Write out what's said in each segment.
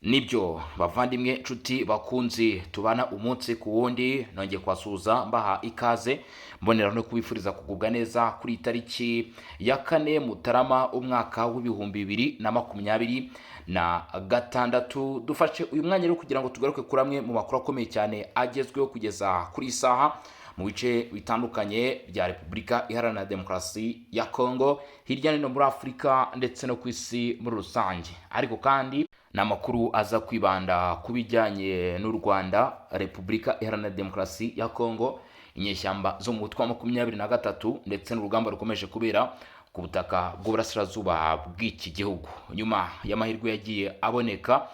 Nibyo, bavandimwe, nshuti, bakunzi tubana umunsi ku wundi, nongeye kubasuhuza, mbaha ikaze, mbonera no kubifuriza kugubwa neza kuri iyi tariki ya 4 Mutarama, umwaka w'2026. Dufashe uyu mwanya rero kugira ngo tugaruke kuri amwe mu makuru akomeye cyane agezweho kugeza kuri iyi saha mu bice bitandukanye bya Repubulika Iharanira Demokarasi ya Kongo, hirya no hino muri Afurika ndetse no ku isi muri rusange. Ariko kandi ni amakuru aza kwibanda ku bijyanye n'u Rwanda, Repubulika Iharanira Demokarasi ya Kongo, inyeshyamba zo mu mutwe wa 23 ndetse n'urugamba rukomeje kubera ku butaka bw'uburasirazuba bw'iki gihugu, nyuma y'amahirwe yagiye aboneka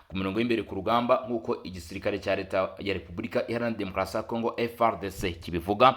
ku mirongo y'imbere ku rugamba, nk'uko igisirikare cya Leta ya Repubulika Iharanira Demokarasi ya Kongo, FARDC, kibivuga.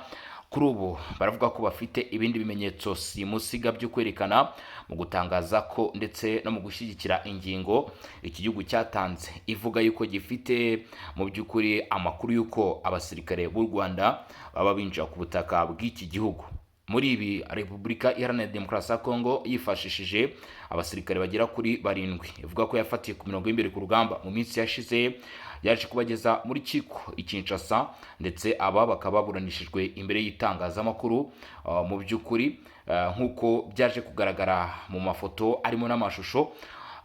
Kuri ubu baravuga ko bafite ibindi bimenyetso simusiga byo kwerekana mu gutangaza ko ndetse no mu gushyigikira ingingo iki gihugu cyatanze ivuga yuko gifite mu by'ukuri amakuru y'uko abasirikare b'u Rwanda baba binjira ku butaka bw'iki gihugu. Muri ibi, Repubulika Iharanira Demokarasi ya Kongo yifashishije abasirikare bagera kuri barindwi ivuga ko yafatiye ku mirongo y'imbere ku rugamba mu minsi yashize, yaje kubageza muri rukiko i Kinshasa, ndetse aba bakaba baburanishijwe imbere y'itangazamakuru. Mu by'ukuri, nk'uko byaje kugaragara mu mafoto arimo n'amashusho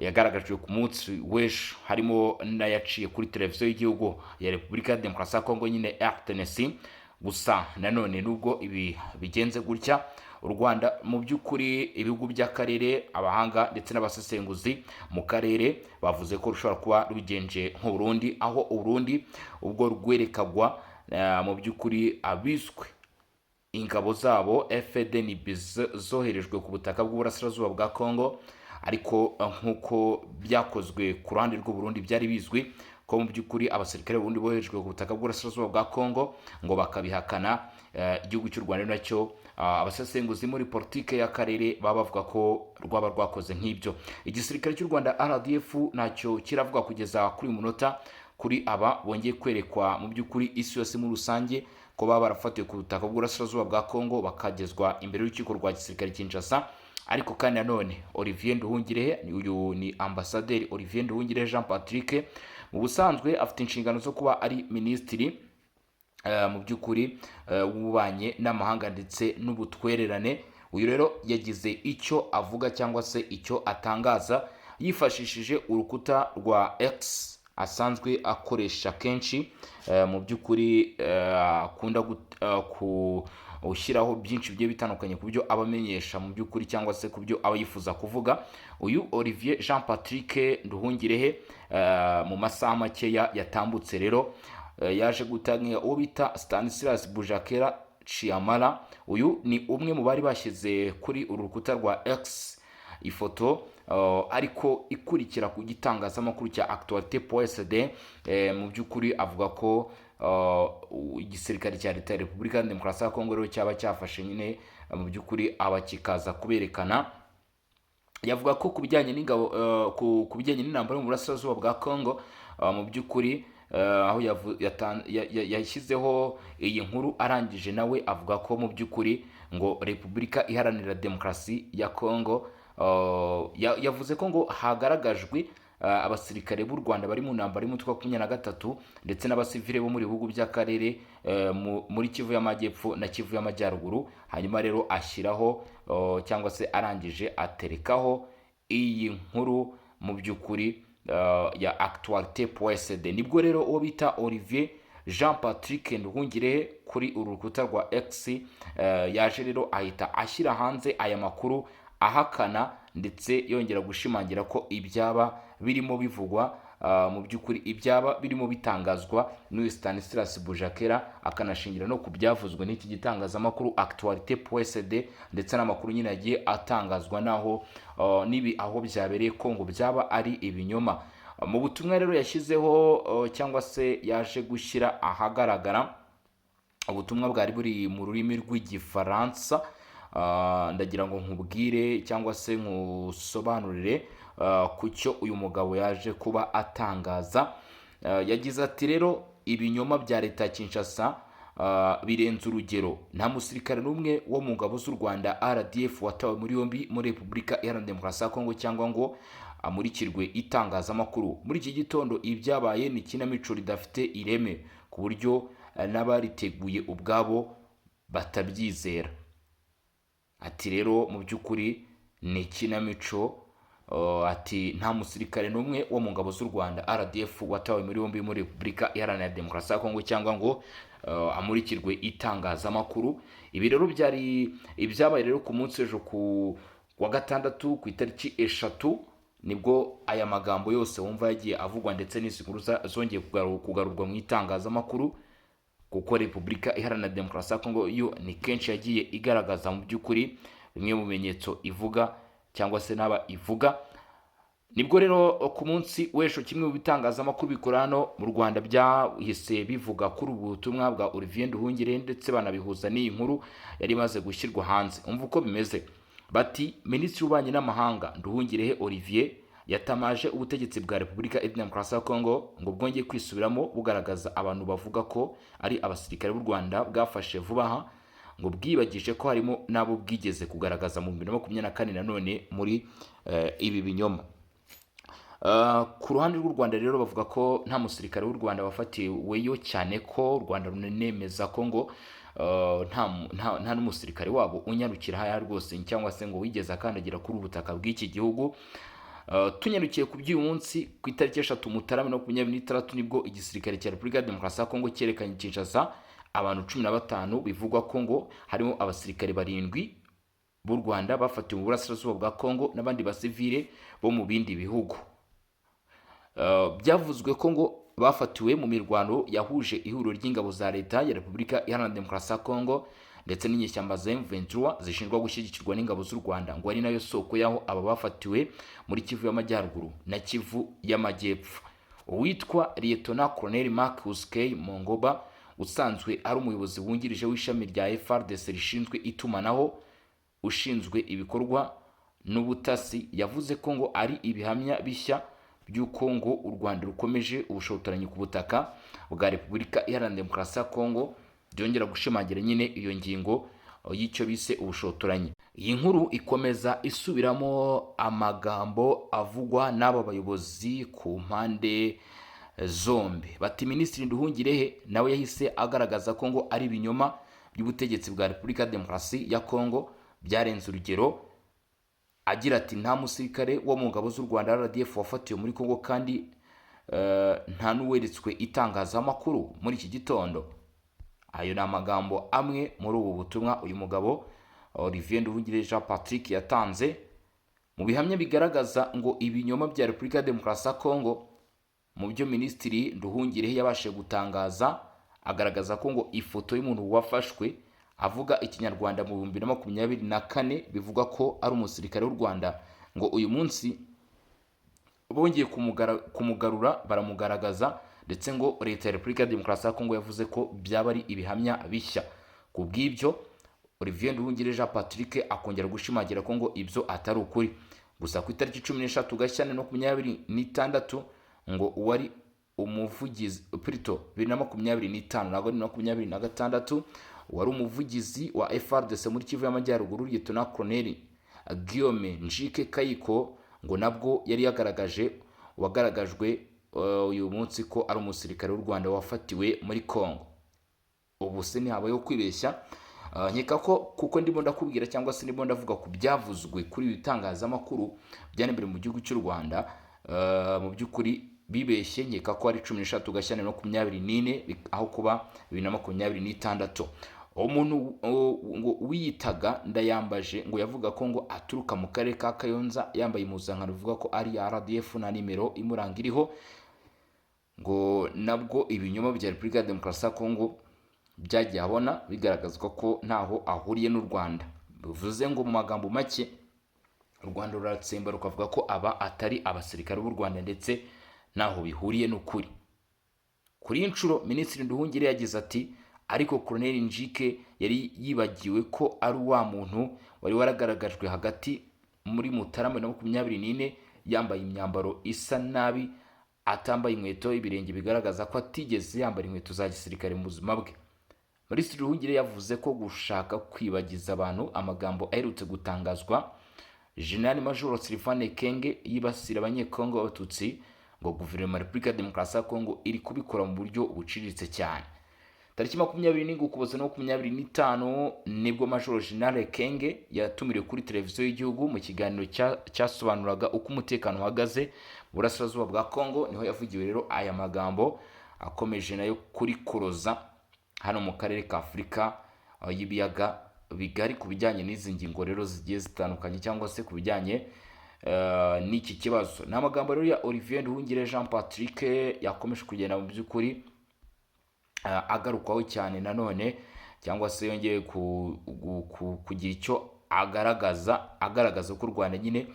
yagaragajwe ku munsi w'ejo, harimo n'ayaciye kuri televiziyo y'igihugu ya Repubulika ya Demokarasi ya Kongo nyine, RTNC. Gusa nanone, nubwo ibi bigenze gutya, u Rwanda, mu by'ukuri ibihugu by'akarere, abahanga ndetse n'abasesenguzi mu karere bavuze ko rushobora kuba rugenje nk'Uburundi, aho Uburundi ubwo rwerekagwa mu by'ukuri abiswe ingabo zabo FDNB zoherejwe ku butaka bw'uburasirazuba bwa Congo, ariko nk'uko byakozwe ku ruhande rw'u Burundi, byari bizwi ko mu by'ukuri abasirikare b'Uburundi boherejwe ku butaka bw'uburasirazuba bwa Congo, ngo bakabihakana. Igihugu cy'u Rwanda nacyo, abasesenguzi muri politike y'akarere baba bavuga ko rwaba rwakoze nk'ibyo. Igisirikare cy'u Rwanda, RDF, ntacyo kiravuga kugeza kuri uyu munota kuri aba bongeye kwerekwa mu by'ukuri isi yose muri rusange ko baba barafatiwe ku butaka bw'uburasirazuba bwa Congo, bakagezwa imbere y'urukiko rwa gisirikare Kinshasa. Ariko kandi nanone Olivier Nduhungirehe, uyu ni Ambasaderi Olivier Nduhungirehe Jean Patrick, mu busanzwe afite inshingano zo kuba ari minisitiri mu by'ukuri w'ububanyi n'amahanga ndetse n'ubutwererane. Uyu rero yagize icyo avuga cyangwa se icyo atangaza yifashishije urukuta rwa X asanzwe akoresha kenshi, mu by'ukuri akunda gushyiraho byinshi bigiye bitandukanye ku byo aba amenyesha mu by'ukuri cyangwa se ku byo aba yifuza kuvuga. Uyu Olivier Jean Patrick Nduhungirehe, mu masaha makeya yatambutse rero, yaje gutanga uwo bita Stanislas Bujakera Chiamara. Uyu ni umwe mu bari bashyize kuri uru rukuta rwa X ifoto ariko ikurikira ku gitangazamakuru cya Actualité.cd. Mu by'ukuri avuga ko igisirikare cya Leta ya Repubulika ya Demokarasi ya Kongo rero cyaba cyafashe nyine mu by'ukuri aba kikaza kuberekana. Yavuga ko ku bijyanye n'ingabo, ku bijyanye n'intambara yo mu burasirazuba bwa Congo, mu by'ukuri aho yashyizeho iyi nkuru, arangije nawe avuga ko mu by'ukuri ngo Repubulika Iharanira Demokarasi ya Congo, yavuze ko ngo hagaragajwe abasirikare b'u Rwanda bari mu ntambara y'umutwe wa 23 ndetse n'abasivile bo muri bihugu by'akarere, muri Kivu y'Amajyepfo na Kivu y'Amajyaruguru. Hanyuma rero ashyiraho, cyangwa se arangije aterekaho iyi nkuru mu by'ukuri ya Actualité.cd. Nibwo rero uwo bita Olivier Jean Patrick Nduhungirehe kuri uru rukuta rwa X yaje rero ahita ashyira hanze aya makuru, ahakana ndetse yongera gushimangira ko ibyaba birimo bivugwa, mu by'ukuri ibyaba birimo bitangazwa n'uyu Stanislas Bujakera, akanashingira no ku byavuzwe n'iki gitangazamakuru Actualité.cd ndetse n'amakuru nyine yagiye atangazwa naho n'ibi aho byabereye, ko ngo byaba ari ibinyoma. Mu butumwa rero yashyizeho, cyangwa se yaje gushyira ahagaragara, ubutumwa bwari buri mu rurimi rw'Igifaransa. Ndagira ngo nkubwire cyangwa se nkusobanurire ku cyo uyu mugabo yaje kuba atangaza. Yagize ati rero: "Ibinyoma bya leta ya Kinshasa birenze urugero. Nta musirikare n'umwe wo mu ngabo z'u Rwanda, RDF, watawe muri yombi muri Repubulika Iharanira Demokarasi ya Kongo cyangwa ngo amurikirwe itangazamakuru. Muri iki gitondo ibyabaye ni ikinamico ridafite ireme, ku buryo n'abariteguye ubwabo batabyizera. Ati rero mu by'ukuri ni ikinamico. Ati nta musirikare n'umwe wo mu ngabo z'u Rwanda RDF watawe muri yombi muri Repubulika Iharanira Demokarasi ya Kongo cyangwa ngo amurikirwe itangazamakuru. Ibi rero byari ibyabaye rero ku munsi w'ejo ku wa gatandatu, ku itariki 3, nibwo aya magambo yose wumva yagiye avugwa, ndetse n'izi nkuru zongeye kugarurwa mu itangazamakuru, kuko Repubulika Iharanira Demokarasi ya Kongo yo ni kenshi yagiye igaragaza mu by'ukuri bimwe mu bimenyetso ivuga cyangwa se n'aba ivuga. Nibwo rero ku munsi w'ejo kimwe mu bitangazamakuru bikora hano mu Rwanda byahise bivuga kuri ubu butumwa bwa Olivier Nduhungirehe, ndetse banabihuza n'iyi nkuru yari imaze gushyirwa hanze. Umva uko bimeze, bati Minisitiri w'Ububanyi n'Amahanga Nduhungirehe Olivier yatamaje ubutegetsi bwa Repubulika Iharanira Demokarasi ya Kongo ngo bwongeye kwisubiramo, bugaragaza abantu bavuga ko ari abasirikare b'u Rwanda bwafashe vuba aha, ngo bwibagije ko harimo n'abo bwigeze kugaragaza mu 2024 nanone muri ibi binyoma. Ku ruhande rw'u Rwanda rero bavuga ko nta musirikare w'u Rwanda wafatiweyo, cyane ko u Rwanda runemeza ko ngo nta n'umusirikare wabo unyarukira haya rwose, cyangwa se ngo wigeze akandagira kuri ubu butaka bw'iki gihugu. Tunyarukiye ku by'uyu munsi, ku itariki 3 Mutarama 2026, nibwo igisirikare cya Repubulika ya Demokarasi ya Kongo cyerekanye Kinshasa abantu 15 bivugwa ko ngo harimo abasirikare barindwi b'u Rwanda bafatiwe mu burasirazuba bwa Kongo n'abandi basivile bo mu bindi bihugu. Byavuzwe ko ngo bafatiwe mu mirwano yahuje ihuriro ry'ingabo za leta ya Repubulika Iharanira Demokarasi ya Kongo ndetse n'inyeshyamba za M23 zishinjwa gushyigikirwa n'ingabo z'u Rwanda, ngo ari nayo soko y'aho aba bafatiwe muri Kivu y'Amajyaruguru na Kivu y'Amajyepfo. Uwitwa Lieutenant Colonel Marcus K Mongoba, usanzwe ari umuyobozi wungirije w'ishami rya FARDC rishinzwe itumanaho, ushinzwe ibikorwa n'ubutasi, yavuze ko ngo ari ibihamya bishya by'uko ngo u Rwanda rukomeje ubushotoranyi ku butaka bwa Repubulika Iharanira Demokarasi ya Kongo, byongera gushimangira nyine iyo ngingo y'icyo bise ubushotoranyi. Iyi nkuru ikomeza isubiramo amagambo avugwa n'aba bayobozi ku mpande zombi. Bati Minisitiri Nduhungirehe nawe yahise agaragaza ko ngo ari ibinyoma by'ubutegetsi bwa Repubulika ya Demokarasi ya Kongo byarenze urugero, agira ati nta musirikare wo mu ngabo z'u Rwanda RDF wafatiwe muri Kongo, kandi nta n'uweretswe itangazamakuru muri iki gitondo. Ayo ni amagambo amwe muri ubu butumwa uyu mugabo Olivier Nduhungirehe Jean Patrick yatanze. Mu bihamya bigaragaza ngo ibinyoma bya Repubulika ya Demokarasi ya Kongo, mu byo Minisitiri Nduhungirehe yabashije gutangaza, agaragaza ko ngo ifoto y'umuntu wafashwe avuga Ikinyarwanda mu 2024 bivugwa ko ari umusirikare w'u Rwanda, ngo uyu munsi bongeye kumugarura baramugaragaza, ndetse ngo leta ya Repubulika ya Demokarasi ya Kongo yavuze ko byaba ari ibihamya bishya. Ku bw'ibyo, Olivier Nduhungirehe Jean Patrick akongera gushimangira ko ngo ibyo atari ukuri. Gusa ku itariki 13 Gashyantare 2026, ngo uwari umuvugizi, plutôt 2025, ntabwo ari 2026, wari umuvugizi wa FARDC muri Kivu y'Amajyaruguru, Lieutenant Colonel Guillaume Njike Kayiko, ngo nabwo yari yagaragaje wagaragajwe uyu munsi ko ari umusirikare w'u Rwanda wafatiwe muri Congo. Ubu se ntihabayeho kwibeshya? Nkeka ko kuko ndimo ndakubwira cyangwa se ndimo ndavuga ku byavuzwe kuri ibi bitangazamakuru byari mu gihugu cy'u Rwanda, mu by'ukuri bibeshye. Nkeka ko ari 13 Gashyantare 24 aho kuba 2026. Umuntu ngo wiyitaga Ndayambaje, ngo yavuga ko ngo aturuka mu karere ka Kayonza, yambaye impuzankano ivuga ko ari iya RDF na nimero imuranga iriho, ngo nabwo ibinyoma bya Repubulika ya Demokarasi ya Kongo byagiye abona bigaragazwa ko ntaho ahuriye n'u Rwanda. Bivuze ngo mu magambo make u Rwanda ruratsemba rukavuga ko aba atari abasirikare b'u Rwanda, ndetse ntaho bihuriye n'ukuri. Kuri iyi nshuro Minisitiri Nduhungire yagize ati ariko Colonel Njike yari yibagiwe ko ari wa muntu wari waragaragajwe hagati muri Mutarama na 24 yambaye imyambaro isa nabi, atambaye inkweto, ibirenge bigaragaza ko atigeze yambara inkweto za gisirikare mu buzima bwe. Minisitiri Nduhungire yavuze ko gushaka kwibagiza abantu amagambo aherutse gutangazwa General Major Sylvain Ekenge yibasira Abanyekongo b'Abatutsi, ngo guverinoma ya Repubulika ya Demokarasi ya Kongo iri kubikora mu buryo buciriritse cyane. Tariki 24 Ukuboza na 25 nibwo Major General Ekenge yatumiriwe kuri televiziyo y'igihugu mu kiganiro cyasobanuraga uko umutekano uhagaze mu burasirazuba bwa Kongo. Niho yavugiwe rero aya magambo akomeje nayo kurikoroza hano mu karere ka Afurika y'ibiyaga bigari ku bijyanye n'izi ngingo rero zigiye zitandukanye, cyangwa se ku bijyanye n'iki kibazo. Ni amagambo rero ya Olivier Nduhungirehe Jean Patrick yakomeje kugenda mu by'ukuri agarukwaho cyane nanone, cyangwa se yongeye kugira icyo agaragaza ko u Rwanda nyine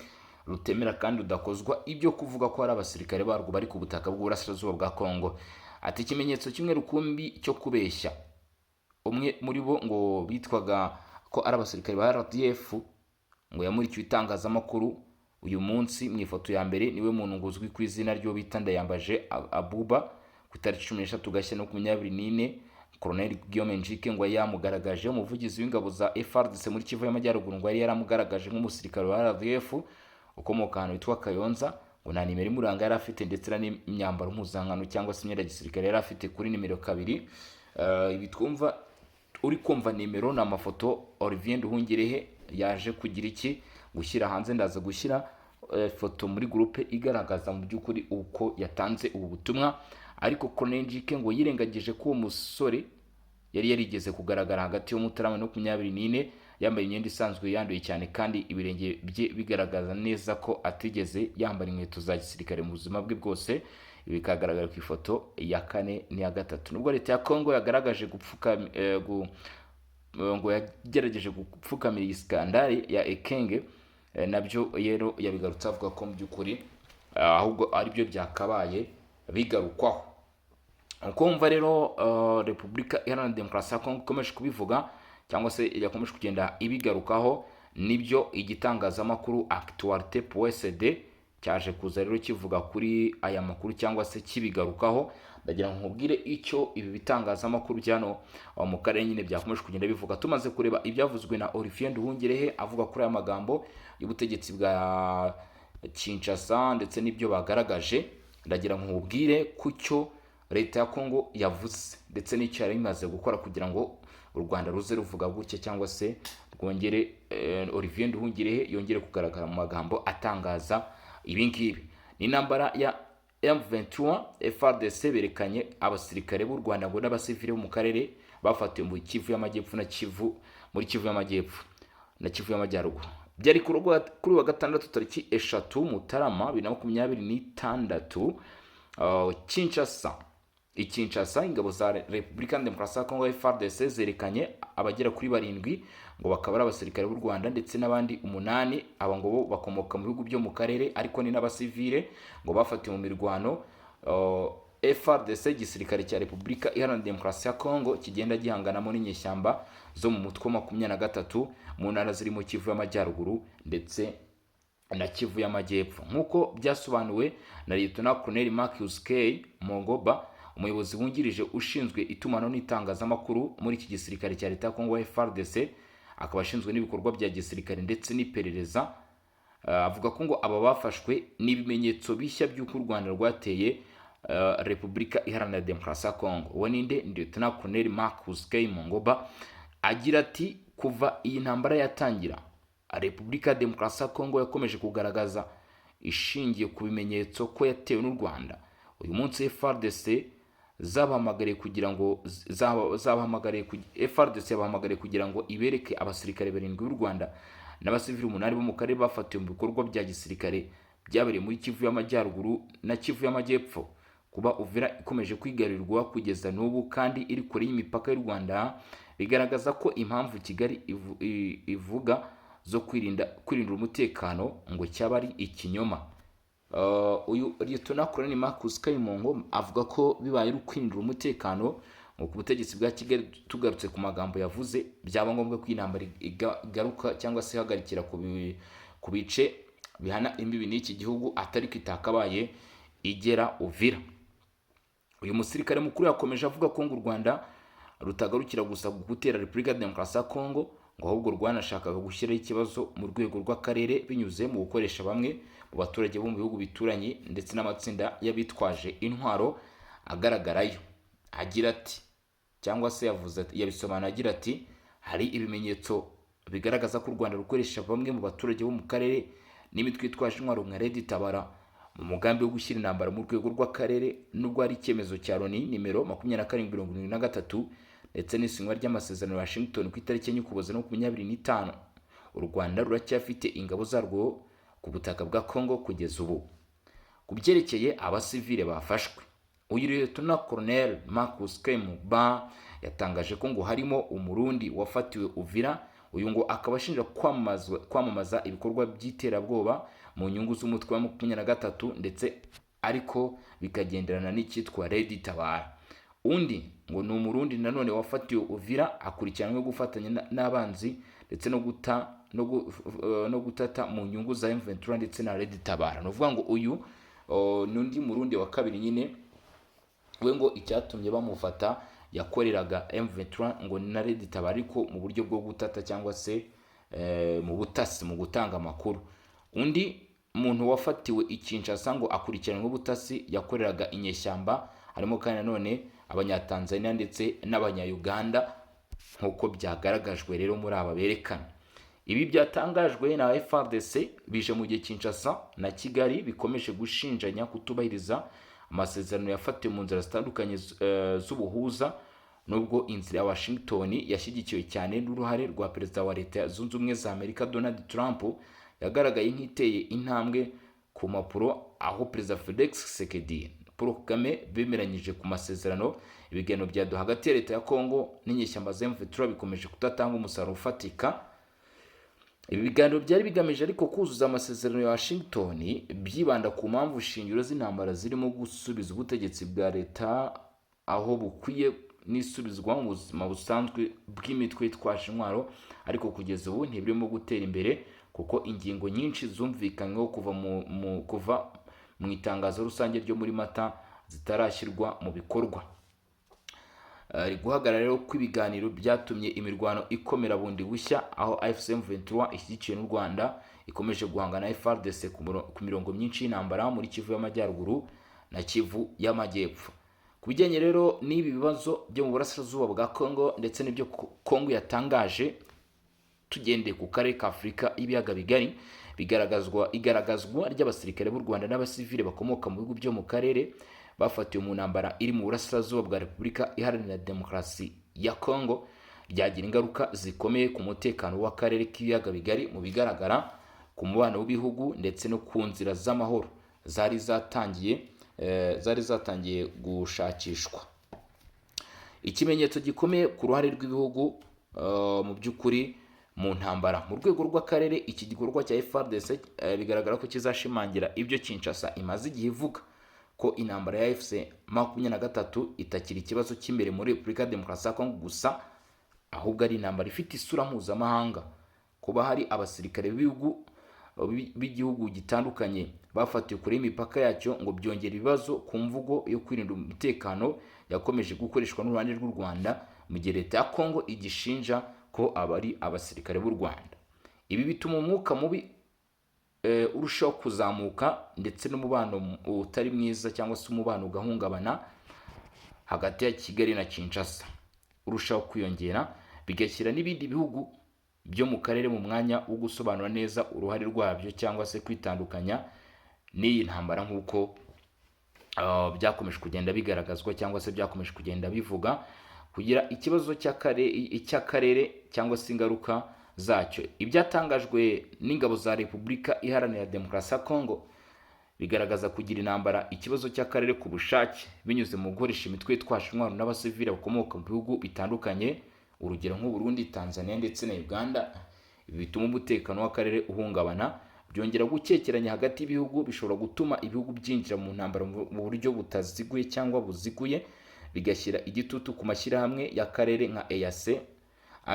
rutemera kandi rudakozwa ibyo kuvuga ko hari abasirikare barwo bari ku butaka bw'uburasirazuba bwa Kongo. Ati: "Ikimenyetso kimwe rukumbi cyo kubeshya, umwe muri bo ngo bitwaga ko ari abasirikare ba RDF ngo yamurikiwe itangazamakuru uyu munsi. Mu ifoto ya mbere niwe muntu ngo uzwi ku izina ryo bita Ndayambaje Abuba. Ku itariki 13 Gashyantare 24, Colonel Guillaume Njike ngo yari yamugaragaje, umuvugizi w'ingabo za FARDC muri Kivu y'Amajyaruguru, ngo yari yaramugaragaje nk'umusirikare wa RDF ukomoka ahantu hitwa Kayonza. Ngo nta nimero imuranga yari afite, ndetse n'imyambaro mpuzankano cyangwa se imyenda ya gisirikare yari afite." Kuri nimero 2, ibi twumva uri kumva nimero ni amafoto Olivier Nduhungirehe yaje kugira iki gushyira hanze. Ndaza gushyira foto muri groupe igaragaza mu by'ukuri uko yatanze ubu butumwa. Ariko Colonel Njike ngo yirengagije ko uwo musore yari yarigeze kugaragara hagati y'Umutarama na 24 yambaye imyenda isanzwe yanduye cyane, kandi ibirenge bye bigaragaza neza ko atigeze yambara inkweto za gisirikare mu buzima bwe bwose. Ibi bikagaragara ku ifoto ya kane n'iya gatatu. Nubwo leta ya Kongo yagaragaje gupfuka ngo yagerageje gupfukamira iyi scandale ya Ekenge, nabyo rero yabigarutse avuga ko mu by'ukuri ahubwo aribyo byakabaye bigarukwaho. Uko wumva rero Repubulika Iharanira Demokarasi ya Kongo ikomeje kubivuga, cyangwa se yakomeje kugenda ibigarukaho, nibyo igitangazamakuru Actualité.cd cyaje kuza rero kivuga kuri aya makuru cyangwa se kibigarukaho. Ndagira ngo nkubwire icyo ibi bitangazamakuru byano mu karere nyine byakomeje kugenda bivuga, tumaze kureba ibyavuzwe na Olivier Nduhungirehe avuga kuri aya magambo y'ubutegetsi bwa Kinshasa ndetse n'ibyo bagaragaje. Ndagira ngo nkubwire ku cyo leta ya Kongo yavuze ndetse n'icyo yari imaze gukora kugira ngo u Rwanda ruze ruvuga gutya, cyangwa se rwongere Olivier Nduhungirehe yongere kugaragara mu magambo atangaza ibi ngibi. Ni intambara ya M23 FARDC berekanye abasirikare b'u Rwanda ngo n'abasivile bo mu karere bafatiwe mu Kivu y'Amajyepfo na Kivu, muri Kivu y'Amajyepfo na Kivu y'Amajyaruguru. Byari kuri wa gatandatu tariki 3 Mutarama 2026. Kinshasa, i Kinshasa, ingabo za Repubulika Demokarasi ya Kongo FARDC zerekanye abagera kuri barindwi, ngo bakaba ari abasirikare b'u Rwanda, ndetse n'abandi umunani. Aba ngo bo bakomoka mu bihugu byo mu karere, ariko ni n'abasivile, ngo bafatiwe mu mirwano FARDC, igisirikare cya Repubulika Iharanira Demokarasi ya Kongo, kigenda gihanganamo n'inyeshyamba zo mu mutwe wa 23 mu ntara zirimo Kivu y'Amajyaruguru ndetse na Kivu y'Amajyepfo, nk'uko byasobanuwe na Lieutenant Colonel Marcus K Mongoba, umuyobozi wungirije ushinzwe itumanaho n'itangazamakuru muri iki gisirikare cya leta ya Kongo FARDC, akaba ashinzwe n'ibikorwa bya gisirikare ndetse n'iperereza. Avuga ko ngo aba bafashwe n'ibimenyetso bishya by'uko u Rwanda rwateye Repubulika Iharanira Demokarasi ya Kongo. Uwo ninde? Ni Lieutenant Colonel Marcus K Mongoba. Agira ati: "Kuva iyi ntambara yatangira, Repubulika ya Demokarasi ya Kongo yakomeje kugaragaza ishingiye ku bimenyetso ko yatewe n'u Rwanda. Uyu munsi FARDC zabahamagariye kugira ngo zabahamagariye FARDC yabahamagariye kugira ngo ibereke abasirikare barindwi b'u Rwanda n'abasivili umunani bo mu karere bafatiwe mu bikorwa bya gisirikare byabereye muri Kivu y'Amajyaruguru na Kivu y'Amajyepfo. Kuba Uvira ikomeje kwigarurirwa kugeza n'ubu kandi iri kure y'imipaka y'u Rwanda bigaragaza ko impamvu Kigali ivuga zo kwirindira umutekano ngo cyaba ari ikinyoma." Uyu Lieutenant Colonel Marcus Kayimongo avuga ko bibaye ari ukwirindira umutekano ngo ku butegetsi bwa Kigali, tugarutse ku magambo yavuze, byaba ngombwa ko intambara igaruka cyangwa se ihagarikira ku bice bihana imbibi n'iki gihugu, atari ko itakabaye igera Uvira. Uyu musirikare mukuru yakomeje avuga ko ngo u Rwanda rutagarukira gusa gutera Repubulika ya Demokarasi ya Kongo, Ngo ahubwo rwanashakaga gushyiraho ikibazo mu rwego rw'akarere binyuze mu gukoresha bamwe mu baturage bo mu bihugu bituranye ndetse n'amatsinda y'abitwaje intwaro agaragarayo. Agira ati, cyangwa se yavuze ati, yabisobanura agira ati: "Hari ibimenyetso bigaragaza ko u Rwanda rukoresha bamwe mu baturage bo mu karere n'imitwe yitwaje intwaro nka Red Tabara mu mugambi wo gushyira intambara mu rwego rw'akarere, nubwo hari icyemezo cya Loni nimero 2773 ndetse n'isinywa ry'amasezerano ya Washington ku itariki 4 Ukuboza 25. U Rwanda ruracyafite ingabo zarwo ku butaka bwa Congo kugeza ubu." Ku byerekeye abasivile bafashwe, uyu Lieutenant Colonel Marcus Kemuba yatangaje ko ngo harimo Umurundi wafatiwe Uvira. Uyu ngo akaba ashinja kwamamaza ibikorwa by'iterabwoba mu nyungu z'umutwe wa 23, ndetse ariko bikagenderana n'icyitwa Red Tabara. Undi ngo ni Umurundi nanone wafatiwe Uvira, akurikiranwe gufatanya n'abanzi ndetse no gutata mu nyungu za M23 ndetse na Red Tabara. Ni ukuvuga ngo uyu ni undi Murundi wa kabiri nyine. We ngo icyatumye bamufata, yakoreraga M23 ngo na Red Tabara, ariko mu buryo bwo gutata cyangwa se mu butasi, mu gutanga amakuru. Undi muntu wafatiwe i Kinshasa ngo akurikiranwe ubutasi yakoreraga inyeshyamba. Harimo kandi nanone Abanyatanzania ndetse n'Abanyayuganda, nk'uko byagaragajwe rero muri aba berekana. Ibi byatangajwe na FARDC bije mu gihe Kinshasa na Kigali bikomeje gushinjanya kutubahiriza amasezerano yafatiwe mu nzira zitandukanye z'ubuhuza, nubwo inzira ya Washington yashyigikiwe cyane n'uruhare rwa Perezida wa Leta Zunze Ubumwe za Amerika Donald Trump yagaragaye nk'iteye intambwe ku mpapuro, aho Perezida Felix Tshisekedi, Paul Kagame bemeranyije ku masezerano. Ibiganiro bya Doha hagati ya leta ya Congo n'inyeshyamba za M23 bikomeje kudatanga umusaruro ufatika. Ibi biganiro byari bigamije ariko kuzuza amasezerano ya Washington, byibanda ku mpamvu shingiro z'intambara zirimo gusubiza ubutegetsi bwa leta aho bukwiye n'isubizwa mu buzima busanzwe bw'imitwe yitwaje intwaro, ariko kugeza ubu ntibirimo gutera imbere, kuko ingingo nyinshi zumvikanyweho kuva mu itangazo rusange ryo muri Mata zitarashyirwa mu bikorwa. Guhagarara rero kw'ibiganiro byatumye imirwano ikomera bundi bushya, aho AFC M23 ishyigikiwe n'u Rwanda ikomeje guhangana na FARDC ku mirongo myinshi y'intambara muri Kivu y'Amajyaruguru na Kivu y'Amajyepfo. Ku bijyanye rero n'ibi bibazo byo mu burasirazuba bwa Congo ndetse n'ibyo Congo yatangaje, tugendeye ku karere ka Afurika y'ibiyaga bigari, bigaragazwa igaragazwa ry'abasirikare b'u Rwanda n'abasivile bakomoka mu bihugu byo mu karere bafatiwe mu ntambara iri mu burasirazuba bwa Repubulika Iharanira Demokarasi ya Congo ryagira ingaruka zikomeye ku mutekano w'akarere k'ibiyaga bigari, mu bigaragara ku mubano w'ibihugu ndetse no ku nzira z'amahoro zari zatangiye gushakishwa. Ikimenyetso gikomeye ku ruhare rw'ibihugu mu by'ukuri mu ntambara mu rwego rw'akarere. Iki gikorwa cya FARDC bigaragara ko kizashimangira ibyo Kinshasa imaze igihe ivuga, ko intambara ya AFC 23 itakiri ikibazo cy'imbere muri Repubulika ya Demokarasi ya Kongo gusa, ahubwo ari intambara ifite isura mpuzamahanga. Kuba hari abasirikare b'ibihugu b'igihugu gitandukanye bafatiwe kure y'imipaka yacyo ngo byongera ibibazo ku mvugo yo kwirinda umutekano yakomeje gukoreshwa n'uruhande rw'u Rwanda, mu gihe leta ya Kongo igishinja ko aba ari abasirikare b'u Rwanda. Ibi bituma umwuka mubi urushaho kuzamuka, ndetse n'umubano utari mwiza cyangwa se umubano ugahungabana hagati ya Kigali na Kinshasa urushaho kwiyongera, bigashyira n'ibindi bihugu byo mu karere mu mwanya wo gusobanura neza uruhare rwabyo cyangwa se kwitandukanya n'iyi ntambara, nk'uko byakomeje kugenda bigaragazwa cyangwa se byakomeje kugenda bivuga. Kugira ikibazo cy'akarere cyangwa se ingaruka zacyo, ibyatangajwe n'ingabo za Repubulika Iharanira Demokarasi ya Kongo bigaragaza kugira intambara ikibazo cy'akarere ku bushake binyuze mu gukoresha imitwe yitwaje intwaro n'abasivili bakomoka mu bihugu bitandukanye, urugero nk'u Burundi, Tanzania ndetse na Uganda. Ibi bituma umutekano w'akarere uhungabana, byongera gukekeranya hagati y'ibihugu, bishobora gutuma ibihugu byinjira mu ntambara mu buryo butaziguye cyangwa buziguye, bigashyira igitutu ku mashyirahamwe y'akarere nka EAC,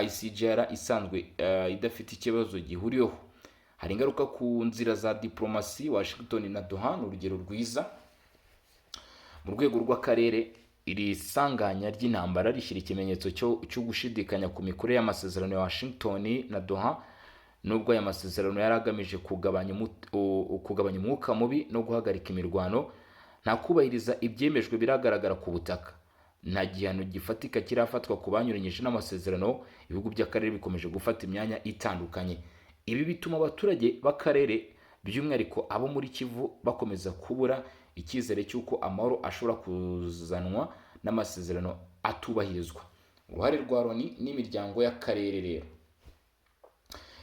ICGR isanzwe idafite ikibazo gihuriweho. Hari ingaruka ku nzira za diplomasi. Washington na Doha ni urugero rwiza mu rwego rw'akarere. Iri sanganya ry'intambara rishyira ikimenyetso cyo gushidikanya ku mikorere y'amasezerano ya Washington na Doha. Nubwo aya masezerano yari agamije kugabanya umwuka mubi no guhagarika imirwano, nta kubahiriza ibyemejwe biragaragara ku butaka. Nta gihano gifatika kirafatwa ku banyuranyije n'amasezerano. Ibihugu by'akarere bikomeje gufata imyanya itandukanye. Ibi bituma abaturage b'akarere, by'umwihariko abo muri Kivu, bakomeza kubura icyizere cy'uko amahoro ashobora kuzanwa n'amasezerano atubahirizwa. Uruhare rwa Loni n'imiryango y'akarere rero: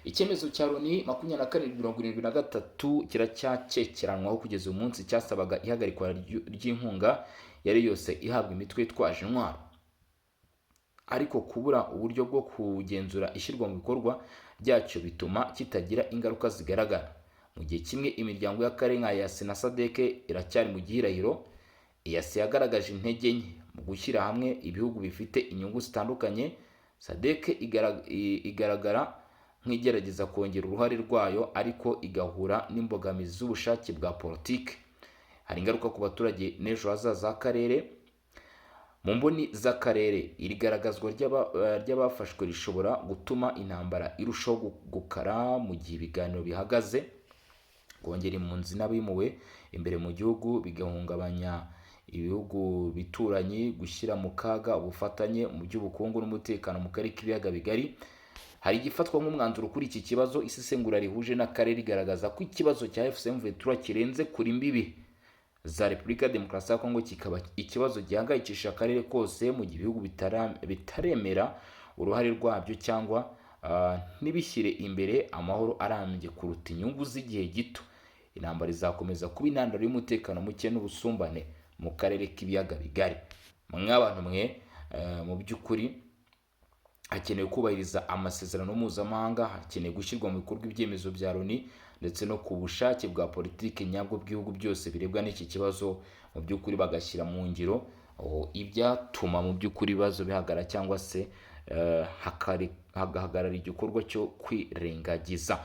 icyemezo cya Loni 2773 kiracyakekeranwaho kugeza uyu munsi. Cyasabaga ihagarikwa ry'inkunga yari yose ihabwa imitwe yitwaje intwaro, ariko kubura uburyo bwo kugenzura ishyirwa mu bikorwa ryacyo bituma kitagira ingaruka zigaragara. Mu gihe kimwe, imiryango y'akarere nka EAC na SADC iracyari mu gihirahiro. EAC yagaragaje intege nke mu gushyira hamwe ibihugu bifite inyungu zitandukanye. SADC igaragara nk'igerageza kongera uruhare rwayo, ariko igahura n'imbogamizi z'ubushake bwa politiki. Hari ingaruka ku baturage n'ejo hazaza h'akarere. Mu mboni z'akarere, iri garagazwa ry'abafashwe rishobora gutuma intambara irushaho gukara mu gihe ibiganiro bihagaze, kongera impunzi n'abimuwe imbere mu gihugu, bigahungabanya ibihugu bituranyi, gushyira mu kaga ubufatanye mu by'ubukungu n'umutekano mu karere k'Ibiyaga Bigari. Hari igifatwa nk'umwanzuro kuri iki kibazo. Isesengura rihuje n'akarere rigaragaza ko ikibazo cya AFC M23 kirenze kuri imbibi za Repubulika ya Demokarasi ya Kongo, kikaba ikibazo gihangayikishije akarere kose. Mu gihe ibihugu bitaremera uruhare rwabyo cyangwa ntibishyire imbere amahoro arambye kuruta inyungu z'igihe gito, intambara izakomeza kuba intandaro y'umutekano muke n'ubusumbane mu karere k'Ibiyaga Bigari. Mw'abantu mwe, mu by'ukuri hakenewe kubahiriza amasezerano mpuzamahanga, hakenewe gushyirwa mu bikorwa ibyemezo bya Loni, ndetse no ku bushake bwa politiki nyabwo bw'ibihugu byose birebwa n'iki kibazo, mu by'ukuri bagashyira mu ngiro ibyatuma mu by'ukuri ibibazo bihagarara cyangwa se hagahagarara igikorwa cyo kwirengagiza.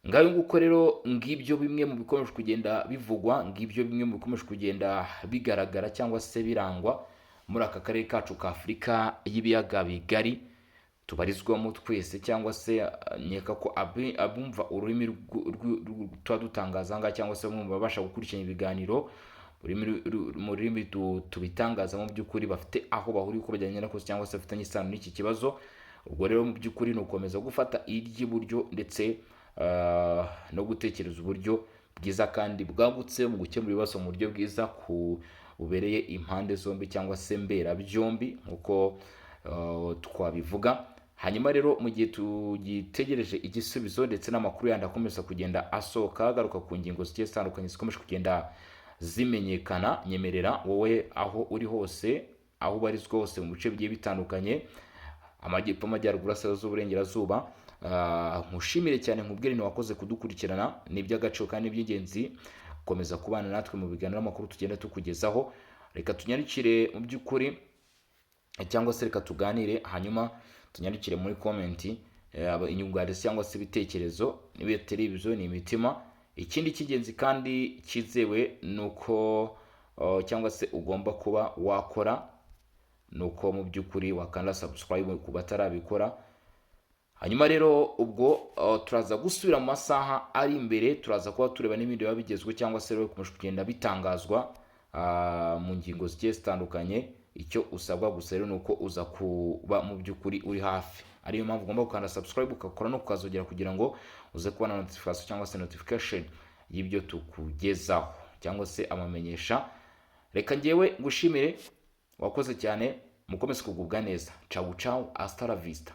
Ngayo nguko rero, ngibyo bimwe mu bikomeje kugenda bivugwa, ngibyo bimwe mu bikomeje kugenda bigaragara cyangwa se birangwa muri aka karere kacu ka Afurika y'Ibiyaga Bigari tubarizwamo twese, cyangwa se nkeka ko abumva ururimi tuba dutangaza aha ngaha, cyangwa se bamwe mu babasha gukurikirana ibiganiro mu rurimi tubitangaza, mu by'ukuri bafite aho bahuriye uko bajyanye na kose cyangwa se bafitanye isano n'iki kibazo. Ubwo rero mu by'ukuri ni ugukomeza gufata iry'iburyo ndetse no gutekereza uburyo bwiza kandi bwagutse mu gukemura ibibazo mu buryo bwiza ku bubereye impande zombi cyangwa se mberabyombi nk'uko twabivuga. Hanyuma rero, mu gihe tugitegereje igisubizo ndetse n'amakuru yandi akomeza kugenda asohoka agaruka ku ngingo zigiye zitandukanye zikomeje kugenda zimenyekana, nyemerera wowe aho uri hose, aho ubarizwa hose mu bice bigiye bitandukanye, amajyepfo, amajyaruguru, burasirazuba, uburengerazuba, nkushimire cyane, nkubwire ni wakoze kudukurikirana. Ni iby'agaciro kandi iby'ingenzi gukomeza kubana natwe mu biganiro n'amakuru tugenda tukugezaho. Reka tunyarukire mu by'ukuri, cyangwa se reka tuganire, hanyuma tunyarukire muri comment inyunganizi cyangwa se ibitekerezo. Niba atari ibyo, ni imitima. Ikindi cy'ingenzi kandi cyizewe ni uko cyangwa se ugomba kuba wakora, ni uko mu by'ukuri wakanda subscribe ku batarabikora. Hanyuma rero ubwo turaza gusubira mu masaha ari imbere, turaza kuba tureba n'ibindi biba bigezweho cyangwa se rero bikomeje kugenda bitangazwa mu ngingo zigiye zitandukanye. Icyo usabwa gusa rero ni uko uza kuba mu by'ukuri uri hafi, ariyo mpamvu ugomba gukanda subscribe, ugakora no kukazogera kugira ngo uze kubona notification cyangwa se notification y'ibyo tukugezaho cyangwa se amamenyesha. Reka ngewe ngushimire, wakoze cyane, mukomeze kugubwa neza. Cawu cawu, hasta la vista.